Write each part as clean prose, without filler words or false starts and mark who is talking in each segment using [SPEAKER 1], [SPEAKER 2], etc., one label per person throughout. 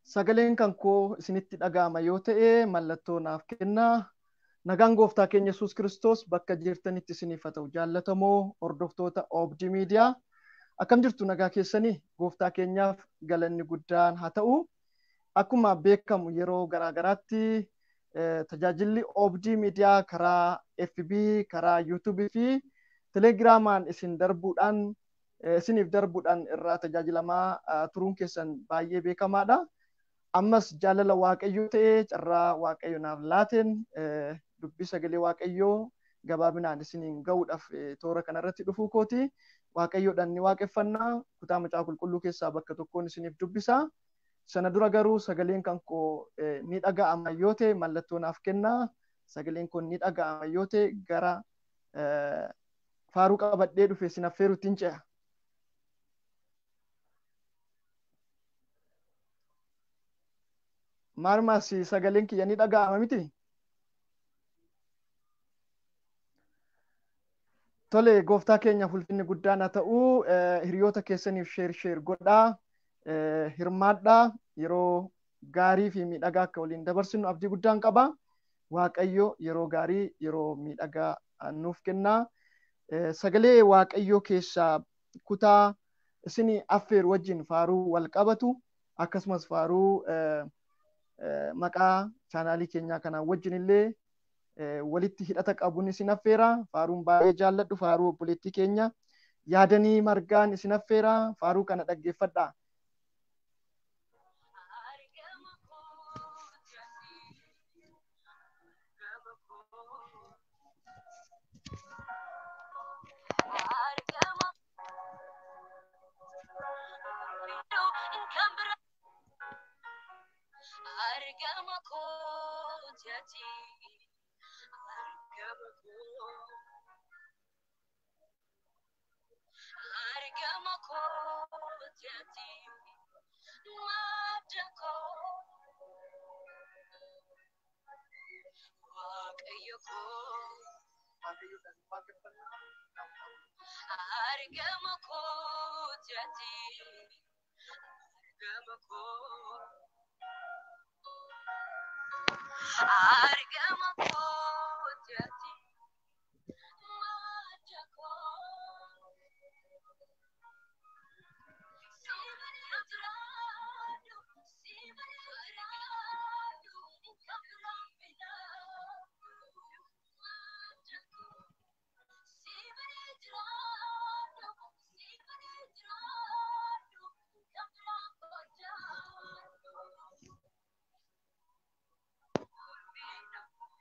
[SPEAKER 1] Sagaleen kan koo isinitti dhaga'ama yoo ta'e mallattoo naaf kennaa. Nagaan gooftaa keenya Yesuus Kiristoos bakka jirtanitti isiniif haa ta'u. Jaallatamoo hordoftoota Oobdii Miidiyaa, akkam jirtu? Nagaa keessanii? Gooftaa keenyaaf galanni guddaan haa ta'u. Akkuma beekamu yeroo garaagaraatti tajaajilli Oobdii Miidiyaa karaa FB, karaa YouTube fi Telegiraamaan isin darbuudhaan isiniif darbuudhaan irraa tajaajilamaa turuun keessan baay'ee beekamaadha. Ammas jaalala Waaqayyoo ta'ee carraa Waaqayyo naaf laateen dubbii sagalee Waaqayyoo gabaabinaan isiniin ga'uudhaaf toora kanarratti dhufuu kooti. Waaqayyoodhaan ni waaqeffannaa. Kutaa Macaafa Qulqulluu keessaa bakka tokkoon isiniif dubbisa. Sana dura garuu sagaleen kan koo ni dhaga'ama yoo ta'e mallattoo naaf kennaa. Sagaleen kun ni dhaga'ama yoo ta'e gara faaruu qabadhee dhufe isin affeeruutti hin ce'a. Maarmaas, sagaleen kiyya ni dhaga'ama miti? Tole, gooftaa keenya ulfinni guddaan haa ta'u. Hiriyoota keessaniif share share godhaa, hirmaadhaa. Yeroo gaarii fi miidhagaa akka waliin dabarsinu abdii guddaan qaba. Waaqayyo yeroo gaarii, yeroo miidhagaa nuuf kennaa. Sagalee Waaqayyoo keessaa kutaa isin affeeru wajjin faaruu wal qabatu, akkasumas faaruu maqaa chaanaalii keenyaa kanaan wajjin illee walitti hidhata qabuun isin affeera. Faaruun baay'ee jaalladhu faaruu obboleettii keenya Yaadanii Margaan isin affeera. Faaruu kana dhaggeeffadhaa.
[SPEAKER 2] Argama kooti, argama koo, argama kooti, madda koo, Waaqayyo koo. Argama kooti, argama koo, argama kooti, madda koo. Si malee jiraadhu, si malee jiraadhu, kan biraan filadhu, madda koo. Si malee jiraadhu, si malee jiraadhu, kan biraan hojjaadhu. Ulfina koo,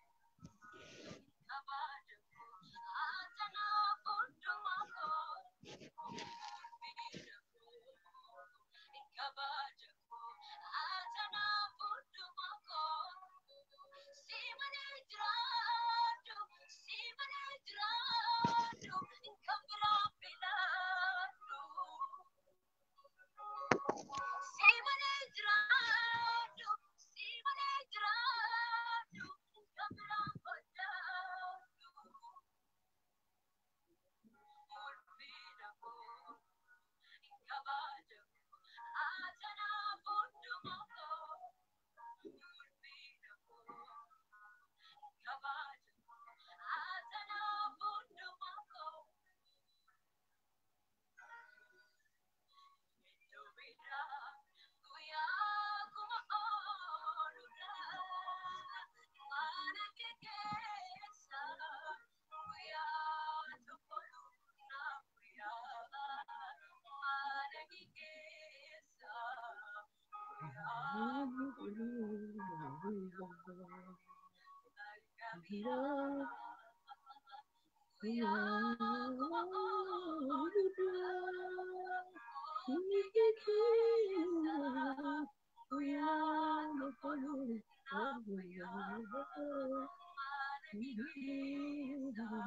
[SPEAKER 2] kabaja koo, atanaaf hundumaa koo. Ulfina koo, kabaja koo, atanaaf hundumaa koo. Si malee jiraadhu, si malee jiraadhu, kan biraan filadhu. Si malee jiraadhu, si malee jiraadhu, kan biraan hojjaadhu. Ulfina koo, kabaja koo, atanaaf hundumaa koo. Ulfina koo, kabaja koo, atanaaf hundumaa koo. Iddoo biraa guyyaa kuma ooludha. Mana kee keessa guyyaa tokko naaf guyyaa. Mana kee keessa guyyaa guyyaa guyyaa kuma ooludha. Mana kee keessa guyyaa tokko naaf guyyaa. Mana kee keessa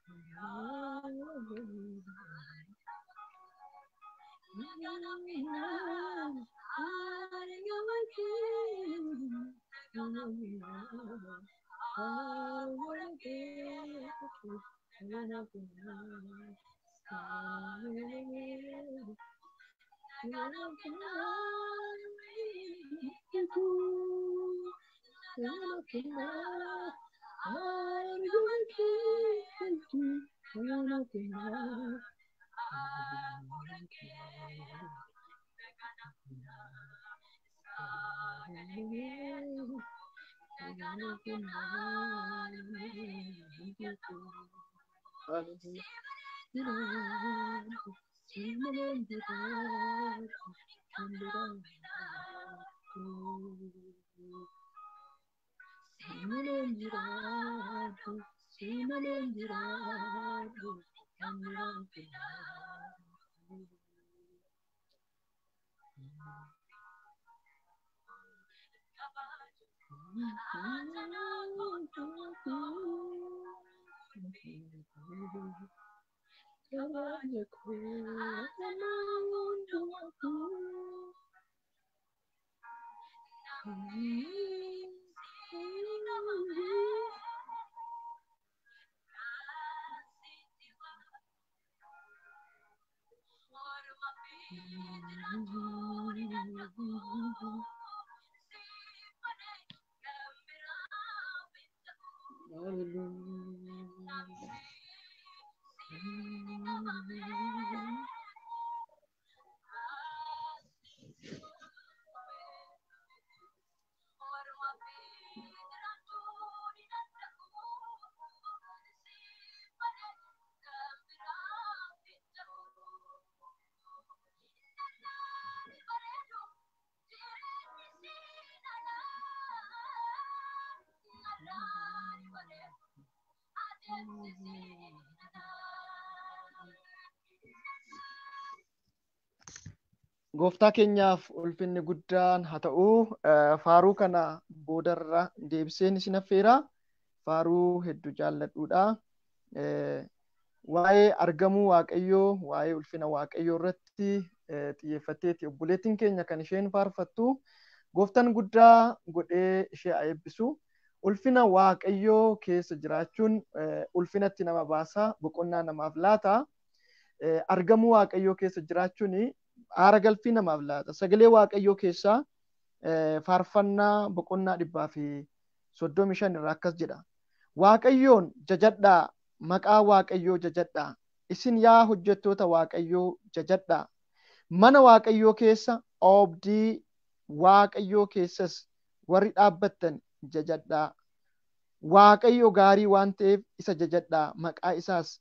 [SPEAKER 2] guyyaa. Nagaan finaa, argama kee, nagaan finaa, hafuura kee, nagaan finaa, sagalee kee.
[SPEAKER 1] Gooftaa keenyaaf ulfinni guddaan haa ta'u. Faaruu kana boodarra deebiseen isin affeera. Faaruu hedduu jaalladhuudha. Waa'ee argamuu Waaqayyoo, waa'ee ulfina Waaqayyoo irratti xiyyeeffatteeti obboleettiin keenya kan isheen faarfattu. Gooftaan guddaa godhee ishee haa eebbisu. Ulfina Waaqayyoo keessa jiraachuun ulfinatti nama baasa, boqonnaa namaaf laata. Argamuu Waaqayyoo keessa jiraachuun aara galfii namaaf laata. Sagalee Waaqayyoo keessaa faarfannaa boqonnaa 135 irraa akkas jedha. Waaqayyoon jajadhaa, maqaa Waaqayyoo jajadhaa. Isin yaa hojjettoota Waaqayyoo jajadhaa. Mana Waaqayyoo keessa, oobdii Waaqayyoo keessas warri dhaabbattan jajadhaa. Waaqayyo gaarii waan ta'eef isa jajadhaa, maqaa isaas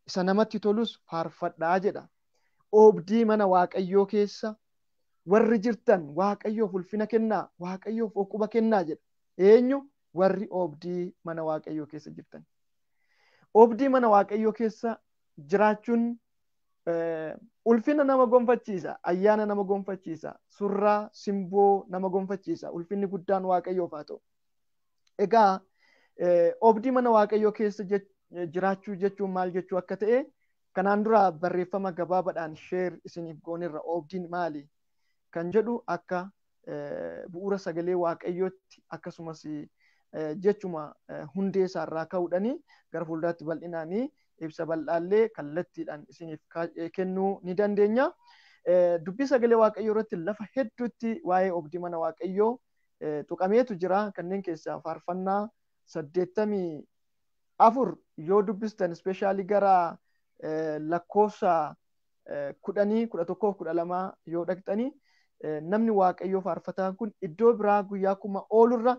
[SPEAKER 1] isa namatti tolus faarfadhaa jedha. Oobdii mana Waaqayyoo keessa warri jirtan Waaqayyoof ulfina kennaa, Waaqayyoof oquba kennaa jedha. Eenyu? Warri oobdii mana Waaqayyoo keessa jirtan. Oobdii mana Waaqayyoo keessa jiraachuun ulfina nama gonfachiisa, ayyaana nama gonfachiisa, surraa simboo nama gonfachiisa. Ulfinni guddaan Waaqayyoof haa ta'u. Egaa oobdii mana Waaqayyoo keessa jiraachuu jechuun maal jechuu akka ta'e kanaan dura barreeffama gabaabaadhaan sheer isiniif goonirra. Oobdiin maali kan jedhu akka bu'uura sagalee Waaqayyootti akkasumas jechuma hundee isaarraa ka'uudhaani gara fuulduraatti bal'inaanii ibsa bal'aallee kallattiidhaan isiniif kennuu ni dandeenya. Dubbii sagalee Waaqayyoo irratti lafa hedduutti waa'ee oobdii mana Waaqayyoo tuqameetu jira. Kanneen keessaa faarfannaa 84 yoo dubbistan ispeeshaalii gara lakkoofsa 10, 11, 12 yoo dhaqxanii namni Waaqayyoo faarfataan kun iddoo biraa guyyaa 1000 oolurra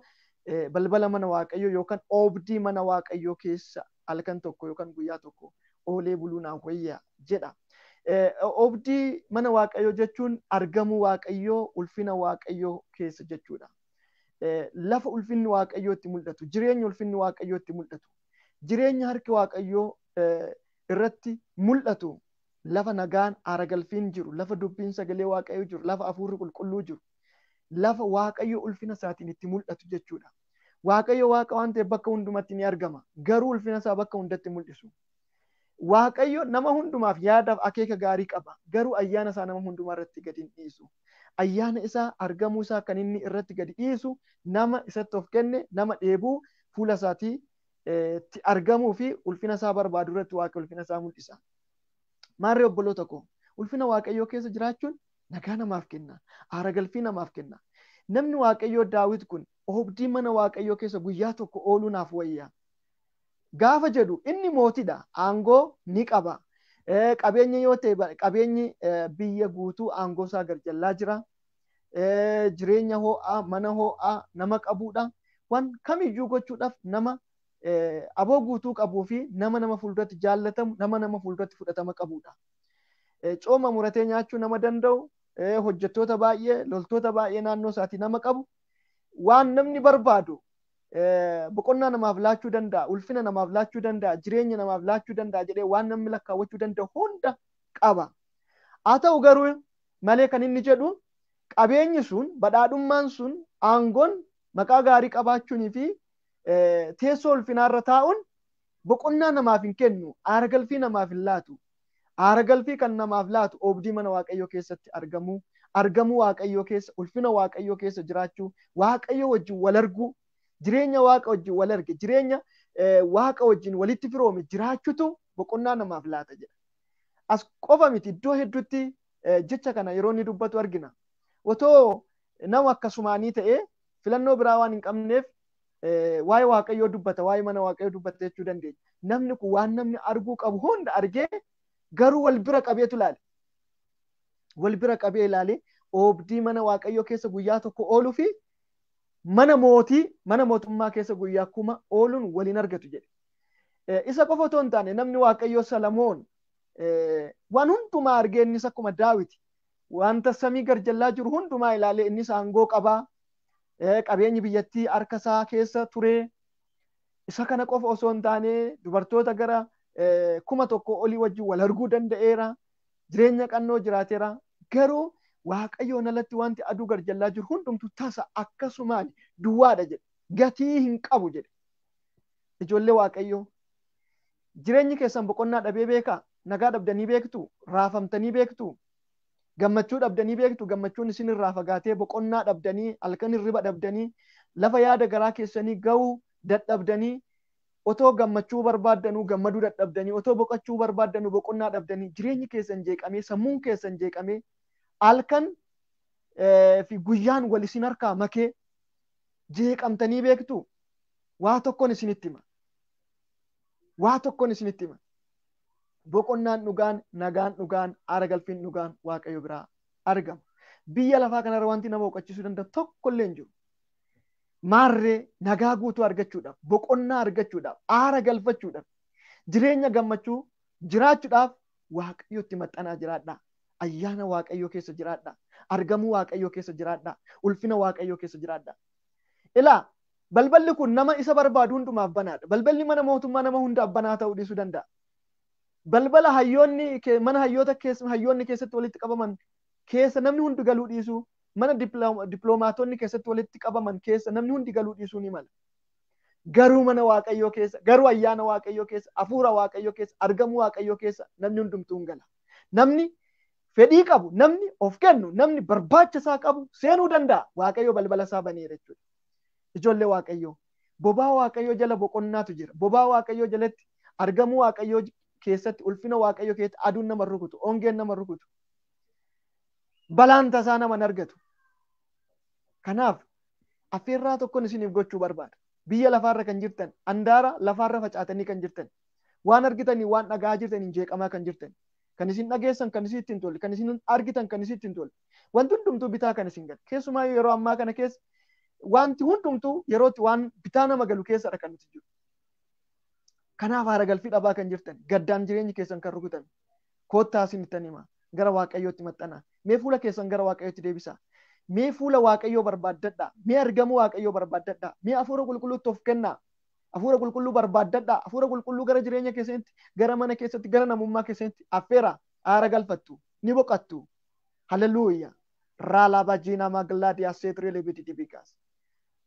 [SPEAKER 1] balbala mana Waaqayyoo yookaan oobdii mana Waaqayyoo keessa halkan tokko yookaan guyyaa tokko oolee buluu naaf wayya jedha. Oobdii mana Waaqayyoo jechuun argamuu Waaqayyoo, ulfina Waaqayyoo keessa jechuudha. Lafa ulfinni Waaqayyoo itti mul'atu, jireenya ulfinni Waaqayyoo itti mul'atu, jireenya harki Waaqayyoo irratti mul'atu, lafa nagaan aara galfiin jiru, lafa dubbiin sagalee Waaqayyoo jiru, lafa hafuurri qulqulluu jiru, lafa Waaqayyo ulfina isaatiin itti mul'atu jechuudha. Waaqayyo Waaqa waan ta'eef bakka hundumatti ni argama. Garuu ulfina isaa bakka hundatti mul'isu. Waaqayyo nama hundumaaf yaadaaf akeeka gaarii qaba. Garuu ayyaana isaa nama hundumaa irratti gadi hin dhiisu. Ayyaana isaa argamuu isaa kan inni irratti gadi dhiisu nama isatti of kenne, nama dheebuu fuula isaatii argamuu fi ulfina isaa barbaadu irratti Waaqa ulfina isaa mul'isa. Maarree obboloota koo, Ulfina Waaqayyoo keessa jiraachuun nagaa namaaf kenna. Aara galfii namaaf kenna. Namni Waaqayyoo Daawit kun oobdii mana Waaqayyoo keessa guyyaa tokko ooluu naaf wayya. Gaafa jedhu inni mootiidha. Aangoo ni qaba. Qabeenya yoo ta'e qabeenyi biyya guutuu aangoo isaa garjallaa jira. Jireenya ho'aa, mana ho'aa nama qabuudha. Waan kamiyyuu gochuudhaaf nama aboo guutuu qabuu fi nama fuulduratti jaallatamu, nama fuulduratti fudhatama qabuudha. Cooma muratee nyaachuu nama danda'u, hojjettoota baay'ee, loltoota baay'ee naannoo isaatii nama qabu, waan namni barbaadu boqonnaa namaaf laachuu danda'a, ulfina namaaf laachuu danda'a, jireenya namaaf laachuu danda'a jedhee waan namni lakkaawwachuu danda'u hunda qaba. Haa ta'u garuu malee kan inni jedhu qabeenyi sun, badhaadhummaan sun, aangoon maqaa gaarii qabaachuunii fi teessoo ulfinaarra taa'uun boqonnaa namaaf hin kennu, aara galfii namaaf hin laatu. Aara galfii kan namaaf laatu oobdii mana Waaqayyoo keessatti argamuu, argamuu Waaqayyoo keessa, ulfina Waaqayyoo keessa jiraachuu, Waaqayyoo wajjin wal arguu, jireenya Waaqa wajjin wal arge, jireenya Waaqa wajjin walitti firoome jiraachuutu boqonnaa namaaf laata jedha. As qofa miti iddoo hedduutti jecha kana yeroo inni dubbatu argina. Otoo nama akkasumaanii ta'ee filannoo biraa waan hin qabneef waa'ee Waaqayyoo dubbata, waa'ee mana Waaqayyoo dubbata jechuu dandeenya. Namni kun waan namni arguu qabu hunda argee garuu wal bira qabeetu ilaale. Wal bira qabee ilaale oobdii mana Waaqayyoo keessa guyyaa tokko ooluu fi mana mootii, mana mootummaa keessa guyyaa 1000 ooluun waliin argatu jedhe. Isa qofa otoo hin taane namni Waaqayyoo Salamoon waan hundumaa argee innis akkuma Daawit wanta samii garjallaa jiru hundumaa ilaalee innis aangoo qabaa. Qabeenyi biyyattii harka isaa keessa ture. Isa kana qofa osoo hin taane dubartoota gara 1000 olii wajjin wal arguu danda'eera. Jireenya qannoo jiraateera. Garuu Waaqayyoon alatti wanti aduu garjallaa jiru hundumtu tasa akkasumaan duwwaadha jedhe. Gatii hin qabu jedhe. Ijoollee Waaqayyoo, jireenyi keessan boqonnaa dhabee beekaa? Nagaa dhabdanii beektu? Raafamtanii beektu? Gammachuu dhabdanii beektu? Gammachuun isin irraa fagaatee boqonnaa dhabdanii, halkan hirriba dhabdanii, lafa yaada garaa keessanii ga'uu dadhabdanii, otoo gammachuu barbaaddanuu gammaduu dadhabdanii, otoo boqochuu barbaaddanuu boqonnaa dhabdanii, jireenyi keessan jeeqamee, sammuun keessan jeeqamee, halkan fi guyyaan wal isin harkaa makee jeeqamtanii beektu? Waa tokkoon isinitti hima. Waa tokkoon isinitti hima. Boqonnaan dhugaan, nagaan dhugaan, aara galfiin dhugaan Waaqayyo biraa argama. Biyya lafaa kanarra wanti nama boqochiisuu danda'u tokkollee hin jiru. Maarree nagaa guutuu argachuudhaaf, boqonnaa argachuudhaaf, aara galfachuudhaaf, jireenya gammachuu jiraachuudhaaf Waaqayyotti maxxanaa jiraadhaa. Ayyaana Waaqayyoo keessa jiraadhaa. Argamuu Waaqayyoo keessa jiraadhaa. Ulfina Waaqayyoo keessa jiraadhaa. Ilaa balballi kun nama isa barbaadu hundumaaf banaadha. Balballi mana mootummaa nama hundaaf banaa ta'uu dhiisuu danda'a. Balbala hayyoonni mana hayyoota keessa hayyoonni keessatti walitti qabaman keessa namni hundi galuu dhiisuu, mana dippiloomaatonni keessatti walitti qabaman keessa namni hundi galuu dhiisuu ni mala. Garuu mana Waaqayyoo keessa, garuu ayyaana Waaqayyoo keessa, hafuura Waaqayyoo keessa, argamuu Waaqayyoo keessa namni hundumtuu hin gala. Namni fedhii qabu, namni of kennu, namni barbaacha isaa qabu seenuu danda'a. Waaqayyo balbala isaa baneera jechuudha. Ijoollee Waaqayyoo, bobaa Waaqayyoo jala boqonnaatu jira. Bobaa Waaqayyoo jalatti argamuu Waaqayyoo keessatti, ulfina Waaqayyoo keessatti aduun nama rukutu, ongeen nama rukutu, balaan tasaa nama hin argatu. Kanaaf affeerraa tokkoon isiniif gochuu barbaada. Biyya lafaarra kan jirtan, andaara lafaarra facaatanii kan jirtan, waan argitanii waan dhaga'aa jirtaniin jeeqamaa kan jirtan, kan isin dhageessan kan isin ittiin tolle, kan isin argitan kan isin ittiin tolle, wanti hundumtuu bitaa kan isin galu. Keessumaa yeroo ammaa kana keessa wanti hundumtuu yerootti waan bitaa nama galu keessadha kan nuti jiru. Kanaaf haara galfii dhabaa kan jirtan, gaddaan jireenyi keessan kan rukutame, koottaa isinittan hima, gara Waaqayyootti maxxanaa. Mee fuula keessan gara Waaqayyootti deebisaa. Mee fuula Waaqayyoo barbaaddadhaa. Mee argamuu Waaqayyoo barbaaddadhaa. Mee hafuura qulqulluutti of kennaa. Hafuura qulqulluu barbaaddadhaa. Hafuura qulqulluu gara jireenya keessanitti, gara mana keessatti, gara namummaa keessanitti affeera. Aara galfattu, ni boqattu. Haleluuyaa. Raalaa jiinaa maglaadiyaa seetiree bitidibigaas.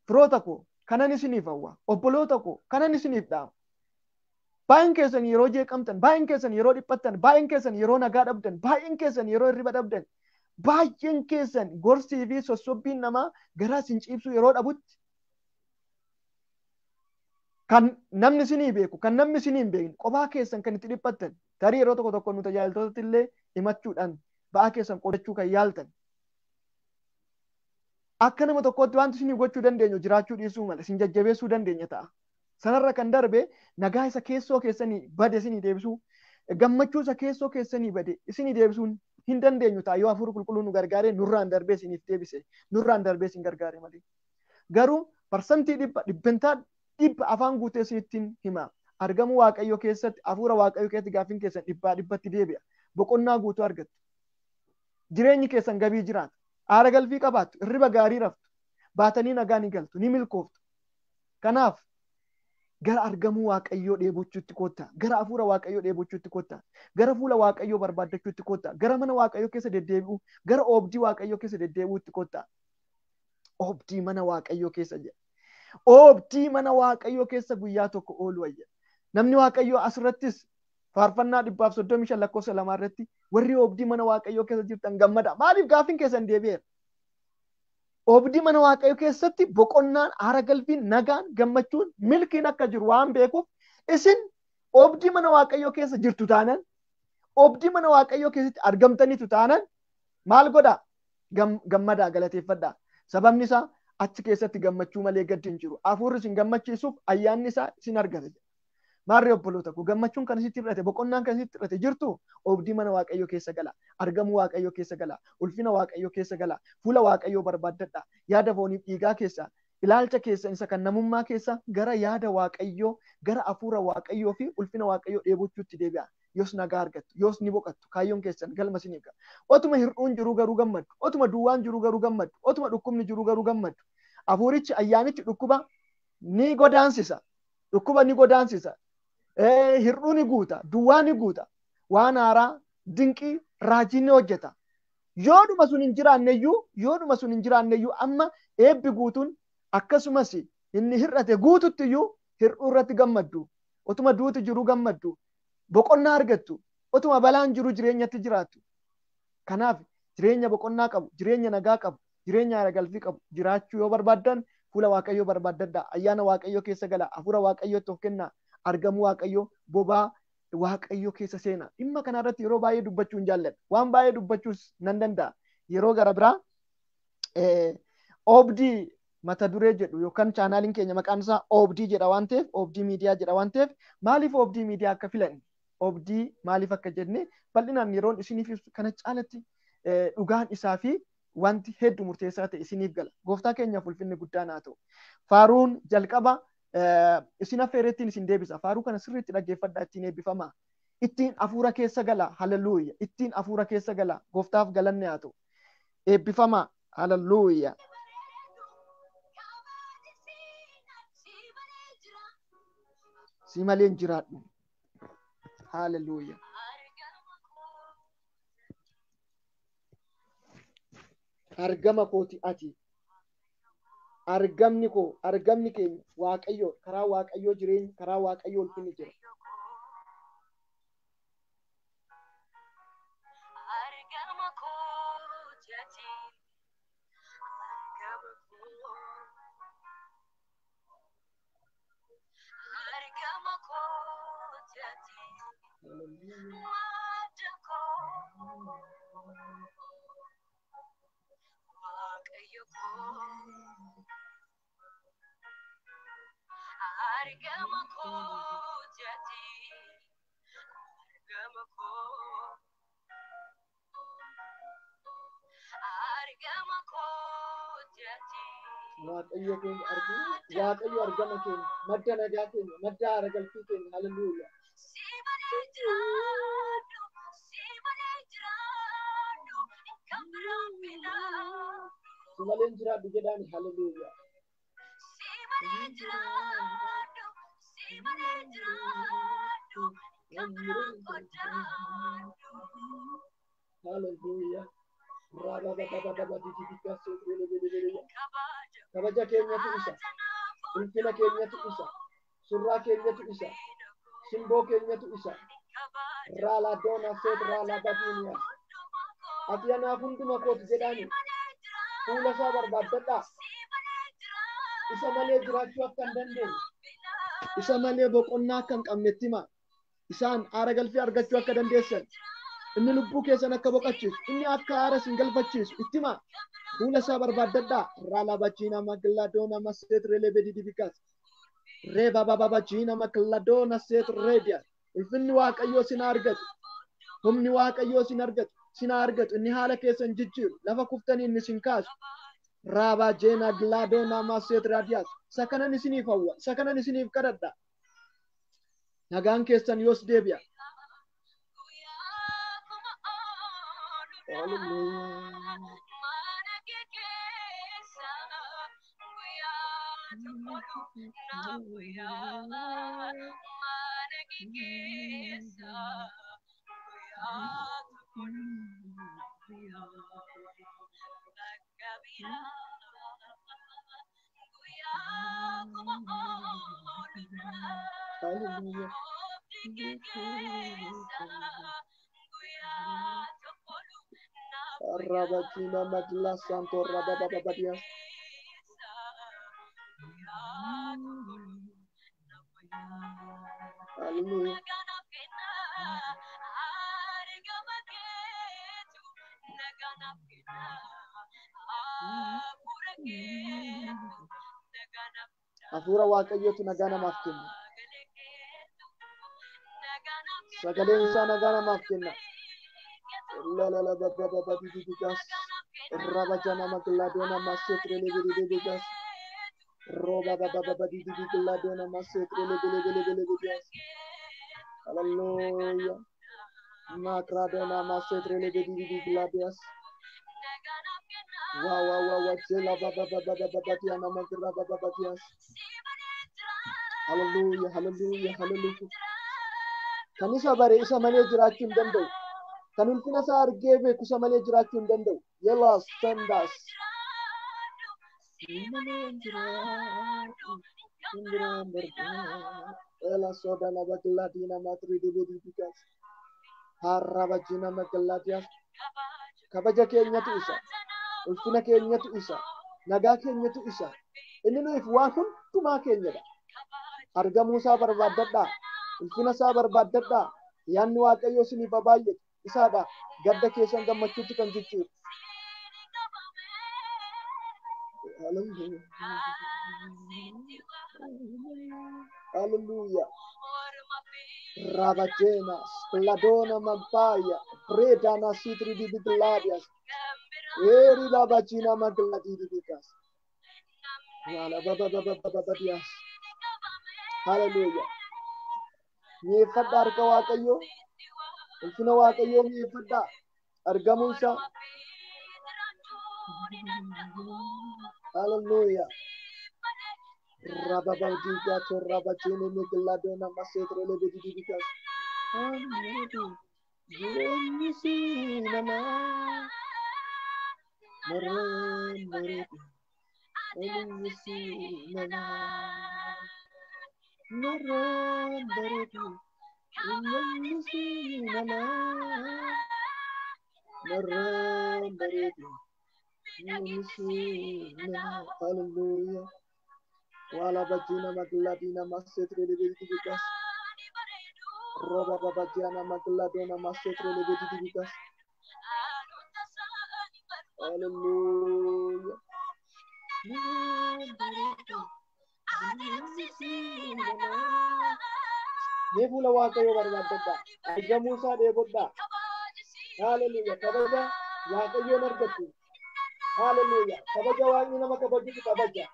[SPEAKER 1] Firoota koo kanan isiniif hawwa. Obboloota koo kanan isiniif dhaama. Baay'een keessan yeroo jeeqamtan, baay'een keessan yeroo dhiphattan, baay'een keessan yeroo nagaa dhabdan, baay'een keessan yeroo hirriba dhabdan, baay'een keessan gorsii fi sossobbiin namaa garaa isin ciibsuu yeroo dhabutti kan namni isinii beeku, kan namni isinii hin beekne, qophaa keessan kan itti dhiphattan, tarii yeroo tokko tokko nu tajaajiltootatti illee himachuudhaan ba'aa keessan qoodachuu kan yaaltan. Akka nama tokkootti wanti isin gochuu dandeenyu jiraachuu dhiisuu mala, isin jajjabeessuu dandeenya ta'a. Sanarra kan darbe nagaa isa keessoo keessanii bade isinii deebisuu, gammachuu isa keessoo keessanii bade isinii deebisuun hin dandeenyu ta'a yoo hafuurri qulqulluun nu gargaaree nurraan darbee isiniif deebise, nurraan darbee isin gargaare malee. Garuu 100% 100% afaan guutee isinittiin hima. Argamuu Waaqayyoo keessatti, hafuura Waaqayyoo keessatti gaaffiin keessan 100% deebi'a. Boqonnaa guutuu argattu. Jireenyi keessan gabii jiraata. Aara galfii qabaattu, hirriba gaarii raftu, baatanii nagaa ni galtu, ni milkooftu. Kanaaf gara argamuu Waaqayyoo dheebochuutti kottaa, gara hafuura Waaqayyoo dheebochuutti kottaa, gara fuula Waaqayyoo barbaaddachuutti kottaa, gara mana Waaqayyoo keessa deddeebi'uu, gara oobdii Waaqayyoo keessa deddeebi'uutti kottaa. Oobdii mana Waaqayyoo keessa jedha. Oobdii mana Waaqayyoo keessa guyyaa tokko oolu wayya. Namni Waaqayyoo asirrattis faarfannaa 135 lakkoofsa 2 irratti warri oobdii mana Waaqayyoo keessa jirtan gammada. Maaliif gaaffiin keessan deebi'eera? Oobdii mana Waaqayyoo keessatti boqonnaan, aara galfiin, nagaan, gammachuun, milkiin akka jiru waan beekuuf isin oobdii mana Waaqayyoo keessa jirtu taanan, oobdii mana Waaqayyoo keessatti argamtaniitu taanan maal godhaa? Gammadaa, galateeffadhaa. Sababni isaa achi keessatti gammachuu malee gaddi hin jiru. Hafuurri isin gammachiisuuf ayyaanni isaa isin argata. Maarree obboloota koo, gammachuun kan isitti hir'ate, boqonnaan kan isitti hir'ate jirtu oobdii mana Waaqayyoo keessa gala, argamuu Waaqayyoo keessa gala, ulfina Waaqayyoo keessa gala, fuula Waaqayyoo barbaaddadha. Yaada fooniif dhiigaa keessa, ilaalcha keessa isa kan namummaa keessa gara yaada Waaqayyoo, gara hafuura Waaqayyoo fi ulfina Waaqayyoo dheebochuutti deebi'a. Yoos nagaa argattu, yoos ni boqattu, kaayyoon keessan galma isiniif ga'a. Otuma hir'uun jiruu garuu gammaddu, otuma duwwaan jiruu garuu gammaddu, otuma dhukkubni jiruu garuu gammaddu. Hafuurichi ayyaanichi dhukkuba ni godaansisa, dhukkuba ni godaansisa. Hir'uu ni guuta, duwwaa ni guuta, waan haaraa, dinqii, raajii ni hojjeta. Yoodhuma sun hin jiraanneyyuu, yoodhuma sun hin jiraanneyyuu amma eebbi guutuun akkasumas inni hir'ate guututtiyyuu hir'uu irratti gammaddu, otuma duuti jiruu gammaddu, boqonnaa argattu, otuma balaan jiru jireenyatti jiraattu. Kanaaf jireenya boqonnaa qabu, jireenya nagaa qabu, jireenya haara galfii qabu jiraachuu yoo barbaaddan fuula Waaqayyoo barbaaddadha. Ayyaana Waaqayyoo keessa gala, hafuura Waaqayyootti of kennaa. Argamuu Waaqayyoo, bobaa Waaqayyoo keessa seena. Dhimma kana irratti yeroo baay'ee dubbachuu hin jaalladha. Waan baay'ee dubbachuus nan danda'a. Yeroo gara biraa oobdii mata duree jedhu yookaan chaanaaliin keenya maqaan isaa oobdii jedha waan ta'eef, oobdii miidiyaa jedha waan ta'eef, maaliif oobdii miidiyaa akka filanne, oobdii maaliif akka jenne bal'inaan yeroon isiniif ibsu kana caalatti dhugaan isaa fi wanti hedduu murteessaa ta'e isiniif gala. Gooftaa keenyaaf ulfinni guddaan haa ta'u. Faaruun jalqaba isin affeerettiin isin deebisa. Faaruu kana sirriitti dhaggeeffadhaa, ittiin eebbifamaa. Ittiin hafuura keessa gala. Haleluuya. Ittiin hafuura keessa gala. Gooftaaf galanni haa ta'u. Eebbifamaa. Haleluuya. Si malee hin jiraadhu. Haleluuya. Argama kooti ati. Argamni koo, argamni keenya Waaqayyo, karaa Waaqayyoo jireenya, karaa Waaqayyoo ulfinni jira.
[SPEAKER 2] Argama kooti ati. Argama koo. Argama kooti ati. Madda koo. Waaqayyo koo. Argama kooti ati. Argama koo. Argama kooti ati.
[SPEAKER 1] Waaqayyo keenya argina. Waaqayyo argama keenya, madda nagaa keenya, madda haara galfii keenya. Haleluuya.
[SPEAKER 2] Si malee jiraadhu, si malee jiraadhu, kan biraan filadhu.
[SPEAKER 1] Si malee hin jiraadhu jedhaani. Haleluuya.
[SPEAKER 2] Si malee jiraadhu, si malee jiraadhu, kan biraan qodaadhu.
[SPEAKER 1] Haleluuya. Kabaja keenyatu isa, ulfina keenyatu isa, surraa keenyatu isa, simboo keenyatu isa. Raalaa doonaa seet raalaa badiiniyaa. Ati anaaf hunduma kooti jedhaani fuula isaa barbaaddadhaa. Isa malee jiraachuu akka hin dandeenye, isa malee boqonnaa akka hin qabnetti hima. Isaan aara galfii argachuu akka dandeessan, Inni lubbuu keessan akka boqochiisu, inni akka aara isin galfachiisu itti himaa. Fuula isaa barbaaddadhaa. Raalabachiina magladoona maseet relebedidibikas. Reeba bababachiina magladoona seet reediya. Ulfinni Waaqayyoo sin argatu. Humni Waaqayyoo sin argatu. Sin argatu. Inni haala keessan jijjiiru. Lafa kuftanii inni sin kaasu. Raabaa jeena gladoona maseet raadiyaas. Isa kanan isiniif hawwa. Isa kanan isiniif kadhadha. Nagaan keessan yoos deebi'a. Hallelujah. Rabachina Magla Santo Rabababadia. Hallelujah. Hafuura Waaqayyootu nagaa namaaf kenna. Sagaleen isaa nagaa namaaf kenna. Lalalababababibibigas. Rabajana magladona masetrelebibibigas. Robababababibibigiladona masetrelebelebelebelebigas. Hallelujah. Makradona masetrelebibibigladias. Wa wa wa wa jela babababababadiana magrabababadias. Hallelujah, hallelujah, hallelujah. Kan isa bare isa malee jiraachuu hin danda'u. Kan ulfina isaa argee beeku isa malee jiraachuu hin danda'u. Yelas tandas. Ela soda la bagladina matri dibidibigas. Harabajina magladias. Kabaja keenyatu isa. Ulfina keenyatu isa. Nagaa keenyatu isa. Inni nuuf waan hundumaa keenyadha. Argamuu isaa barbaaddadhaa. Ulfina isaa barbaaddadhaa. Yaanni Waaqayyoo isiniif haa baay'atu. Isaadha. Gadda keessan gammachuutti kan jijjiiru. Hallelujah. Rabajena, Spladona Mampaya, Predana Sitri di Gladias, Eri Rabajina Magladidikas. Hallelujah. Mi'eeffadhaa harka Waaqayyoo. Ulfina Waaqayyoo mi'eeffadhaa. Argamuu isaa. Hallelujah. Rababadiga to Rabajini Migladona Masetre Lebedidikas. Jireenyi siinama. Marreen bareedu. Eenyu siinama. Marreen bareedu. Eenyu siinama. Marreen bareedu. Eenyu siinama. Hallelujah. Wala bajina magladina masetre lebedidikas. Roba babadiana magladona masetre lebedidikas. Hallelujah. Mee fuula Waaqayyoo barbaaddadhaa. Argamuu isaa dheebodhaa. Hallelujah. Kabaja Waaqayyoon argattu. Hallelujah. Kabaja Waaqni nama kabajutu kabaja.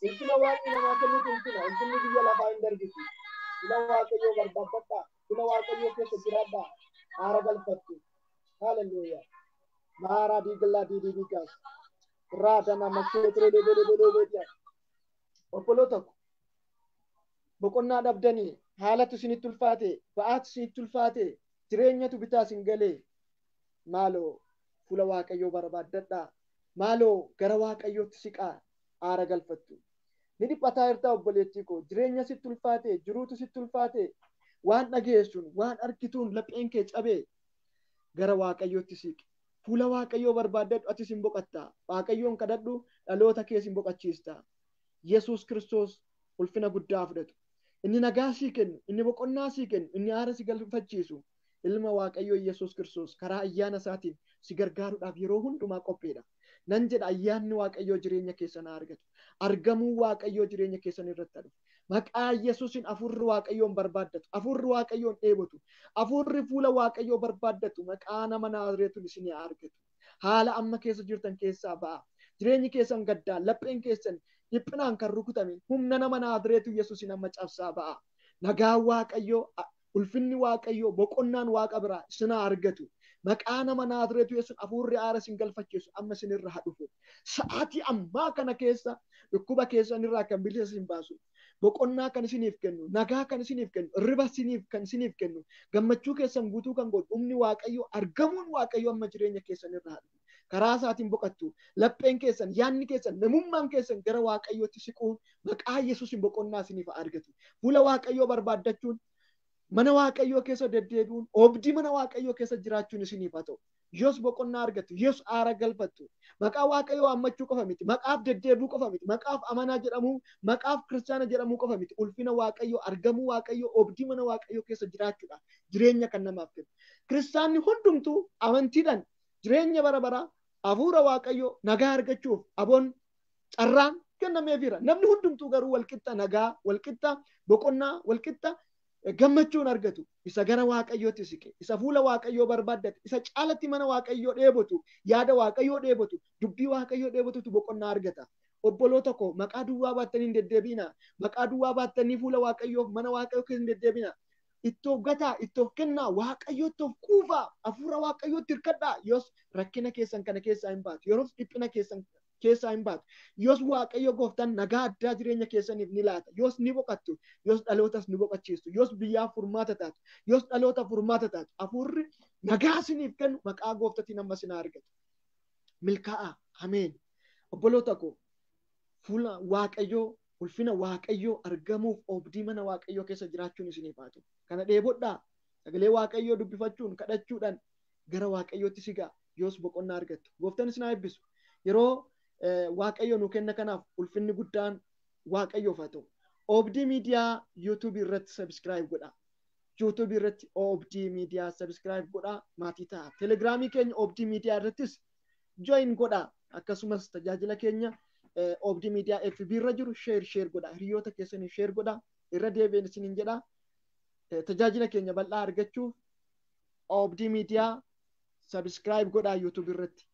[SPEAKER 1] Ulfina Waaqni namaa kennutu ulfina. Ulfinni biyya lafaa hin darbitu. Fuula Waaqayyoo barbaaddadhaa. Fuula Waaqayyoo keessa jiraadhaa. Aara galfattu. Hallelujah. Maara diiglaa diidibikas. Raadana maseetireleebeleebeleebediya. Obboloota ko boqonnaa dhabdanii haalatu isinitti ulfaate, ba'aatu isinitti ulfaate, jireenyatu bitaa isin galee maaloo fuula Waaqayyoo barbaaddadhaa. Maaloo gara Waaqayyootti siqaa aara galfattu. Ni dhiphataa jirtaa obboleettii koo, jireenya sitti ulfaate, jiruutu sitti ulfaate, waan dhageessuun, waan argituun lapheen kee cabee gara Waaqayyootti siqi. Fuula Waaqayyoo barbaaddadhu atis hin boqottaa. Waaqayyoon kadhadhu dhaloota kees hin boqochiista. Yesuus Kiristoos ulfina guddaa fudhatu. Inni nagaa sii kennu, inni boqonnaa sii kennu, inni aara si galfachiisu, Ilma Waaqayyoo Yesuus Kiristoos karaa ayyaana isaatiin si gargaaruudhaaf yeroo hundumaa qophiidha. Nan jedha, ayyaanni Waaqayyoo jireenya keessan haa argatu. Argamuu Waaqayyoo jireenya keessan irratti haa dhufu. Maqaa Yesuusin hafuurri Waaqayyoon barbaaddatu, hafuurri Waaqayyoon dheebotu, hafuurri fuula Waaqayyoo barbaaddatu maqaa nama Naazreetuun isin haa argatu. Haala amma keessa jirtan keessaa ba'a. Jireenyi keessan gaddaa, lapheen keessan dhiphinaan kan rukutame humna nama Naazreetu Yesuusin amma cabsaa ba'a. Nagaan Waaqayyoo, ulfinni Waaqayyoo, boqonnaan Waaqa biraa isin haa argatu. Maqaa nama Naazreetu Yesuus hafuurri aara isin galfachiisu amma isinirra haa dhufu. Sa'aatii ammaa kana keessa dhukkuba keessan irraa kan bilisa isin baasu, boqonnaa kan isiniif kennu, nagaa kan isiniif kennu, riba isiniif kan isiniif kennu, gammachuu keessan guutuu kan godhu humni Waaqayyoo, argamuun Waaqayyoo amma jireenya keessan irra haa dhufu. Karaa isaatiin boqottu, lapheen keessan, yaadni keessan, namummaan keessan gara Waaqayyootti siquun maqaa Yesuusin boqonnaa isiniif haa argatu. Fuula Waaqayyoo barbaaddachuun, mana Waaqayyoo keessa deddeebi'uun, oobdii mana Waaqayyoo keessa jiraachuun isiniif haa ta'u. Yoos boqonnaa argattu, yoos aara galfattu. Maqaa Waaqayyoo waammachuu qofa miti, maqaaf deddeebi'uu qofa miti, maqaaf amanaa jedhamuu, maqaaf kiristaana jedhamuu qofa miti. Ulfina Waaqayyoo, argamuu Waaqayyoo, oobdii mana Waaqayyoo keessa jiraachuudha jireenya kan namaaf kennu. Kiristaanni hundumtuu amantiidhaan jireenya bara baraa, hafuura Waaqayyoo, nagaa argachuuf aboon carraan kennameefiira. Namni hundumtuu garuu walqixxa nagaa, walqixxa boqonnaa, walqixxa gammachuun argatu. Isa gara Waaqayyootti siqe, isa fuula Waaqayyoo barbaaddate, isa caalatti mana Waaqayyoo dheebotu, yaada Waaqayyoo dheebotu, dubbii Waaqayyoo dheebotutu boqonnaa argata. Obboloota koo, maqaa duwwaa baattanii hin deddeebi'inaa. Maqaa duwwaa baattanii fuula Waaqayyoof mana Waaqayyoo keessa hin deddeebi'inaa. Ittoof gataa, ittoof kennaa, Waaqayyootti of kuufaa, hafuura Waaqayyootti hirkadhaa. Yoos rakkina keessan kana keessaa hin baatu. Yoos dhiphina keessan keessaa hin baatu. Yoos Waaqayyo gooftaan nagaa addaa jireenya keessaniif ni laata. Yoos ni boqattu. Yoos dhalootas ni boqochiistu. Yoos biyyaaf furmaata taatu. Yoos dhaloota furmaata taatu. Hafuurri nagaa isiniif kennu maqaa gooftaatiin amma isin haa argatu. Milkaa'aa. Ameen. Obboloota koo, fuula Waaqayyoo, ulfina Waaqayyoo argamuuf oobdii mana Waaqayyoo keessa jiraachuun isiniif haa ta'u. Kana dheebodhaa. Sagalee Waaqayyoo dubbifachuun, kadhachuudhaan gara Waaqayyootti sigaa. Yoos boqonnaa argattu. Gooftaan isin haa eebbisu. Yeroo Waaqayyo nu kenna kanaaf ulfinni guddaan Waaqayyoof haa ta'u. Oobdii Miidiyaa YouTube irratti subscribe godhaa. YouTube irratti Oobdii Miidiyaa subscribe godhaa, maatii ta'a. Telegiraamii keenya Oobdii Miidiyaa irrattis join godhaa. Akkasumas tajaajila keenya Oobdii Miidiyaa FB irra jiru share share godhaa. Hiriyoota keessanii share godhaa. Irra deebi'een isiniin jedhaa. Tajaajila keenya bal'aa argachuuf Oobdii Miidiyaa subscribe godhaa YouTube irratti.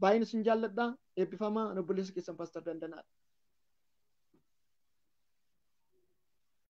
[SPEAKER 1] Baay'een isin jaalladha. Eebbifamaa. Obboleessa keessan Pastor Dandanaadha.